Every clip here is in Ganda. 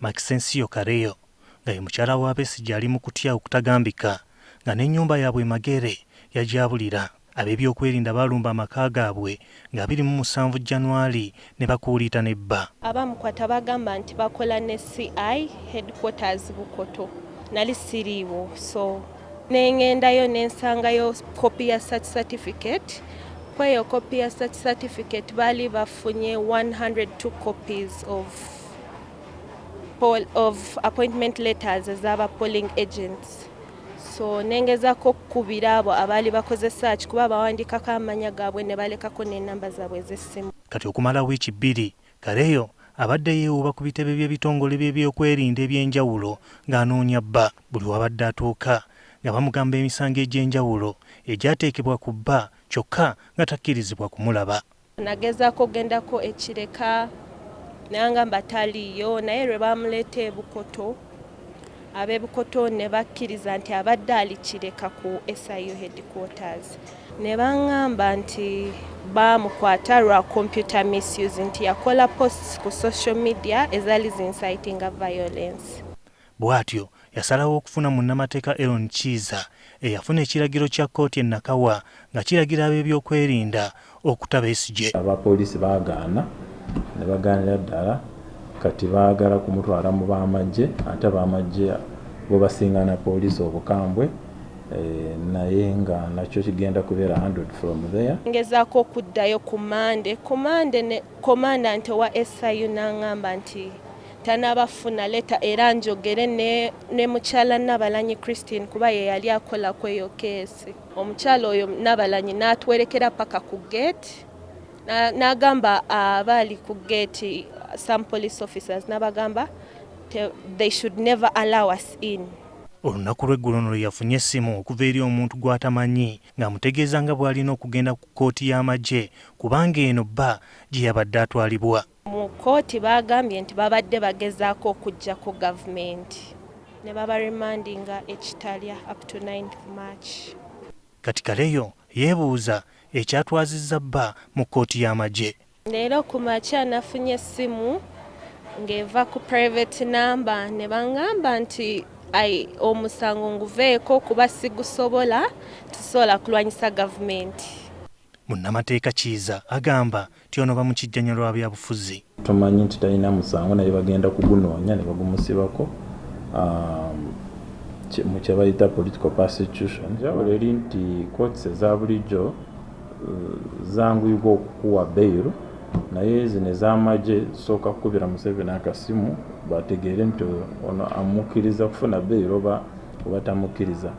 Maxensiyo Kareyo nga ye mukyala wa Besigye ali mu kutya okutagambika nga n'ennyumba yaabwe e Magere yagyabulira. Ab'ebyokwerinda baalumba amaka gaabwe nga 27 Janwali ne bakuuliita ne bba. Abamukwata bagamba nti bakola ne CI headquarters Bukoto. Nali siriiwo, so nengendayo nensangayo kopi ya search certificate. Kweyo kopi ya search certificate baali bafunye 102 copies of appointment letters ez'aba polling agents. So nengezaako okukubira abo abaali bakoze search, kuba bawandiikako amanya gaabwe ne balekako n'ennamba zaabwe ez'essimu. Kati okumala wiiki 2, Kareyo abadde yeewuuba ku bitebe by'ebitongole by'ebyokwerinda eby'enjawulo ng'anoonya bba. Buli wabadde atuuka nga bamugamba emisango egy'enjawulo egyateekebwa ku bba, kyokka nga takkirizibwa kumulaba. Nagezaako okugendako ekireka nangamba taliiyo, naye lwe bamuleeta ebukoto, ab'ebukoto ne bakkiriza nti abadde ali Kireka ku SIU headquarters, ne baŋŋamba nti baamukwata lwa computer misuse, nti yakola posts ku social media ezaali zincitinga violence. Bw'atyo yasalawo okufuna munnamateeka Eron Kiiza eyafuna ekiragiro kya kkooti e Nakawa nga kiragira ab'ebyokwerinda okuta Besigye. Abapoliisi baagaana ne bagaanira ddala. Kati baagala kumutwala mu bamagye, ate abamagye bo basingana poliisi obukambwe, naye nga nakyo kigenda kubeera handled from there. Ngezaako okuddayo ku Mande. Ku Mande ne commandant owa SIU n'aŋŋamba nti tanabafuna letter, era njogere ne mukyala Nabalanyi Christine, kuba ye yali akola ku eyo keesi. Omukyala oyo Nabalanyi n'atwerekera paka ku gate, n'agamba abaali ku gate, some police officers, n'abagamba they should never allow us in. Olunaku lw'eggulo no lwe yafunye essimu okuva eri omuntu gw'atamanyi ng'amutegeeza nga bw'alina okugenda ku kkooti y'amagye, kubanga eno bba gye yabadde atwalibwa. Mu kkooti bagambye nti babadde bagezaako okuggyako gavumenti, ne babaremandinga ekitalya up to 9th March. Kati Kaleyo yeebuuza ekyatwazizza bba mu kkooti y'amagye. Leero ku makya nafunye essimu ng'eva ku private number, ne baŋŋamba nti ai omusango nguveeko kuba sigusobola, tusobola kulwanyisa gavumenti. Munnamateeka Kiiza agamba nti ono bamukijjanya lwa byabufuzi. Tumanyi nti talina musango, naye bagenda kugunoonya ne bagumusibako mu kye bayita political persecution. Njawulo eri nti courts eza bulijjo zanguyibwa okukuwa bail, naye zino ez'amagye zisooka kukubira Museveni akasimu bategeere nti ono amukkiriza kufuna bail oba tamukkiriza.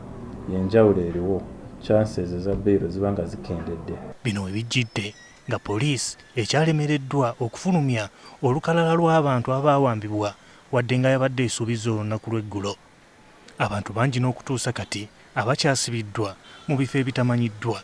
Yenjawulo eriwo, chances eza bail ziba nga zikendedde. Bino we bijjidde nga poliisi ekyalemereddwa okufulumya olukalala lw'abantu abaawambibwa, wadde nga yabadde esuubizza olunaku lw'eggulo. Abantu bangi n'okutuusa kati abakyasibiddwa mu bifo ebitamanyiddwa.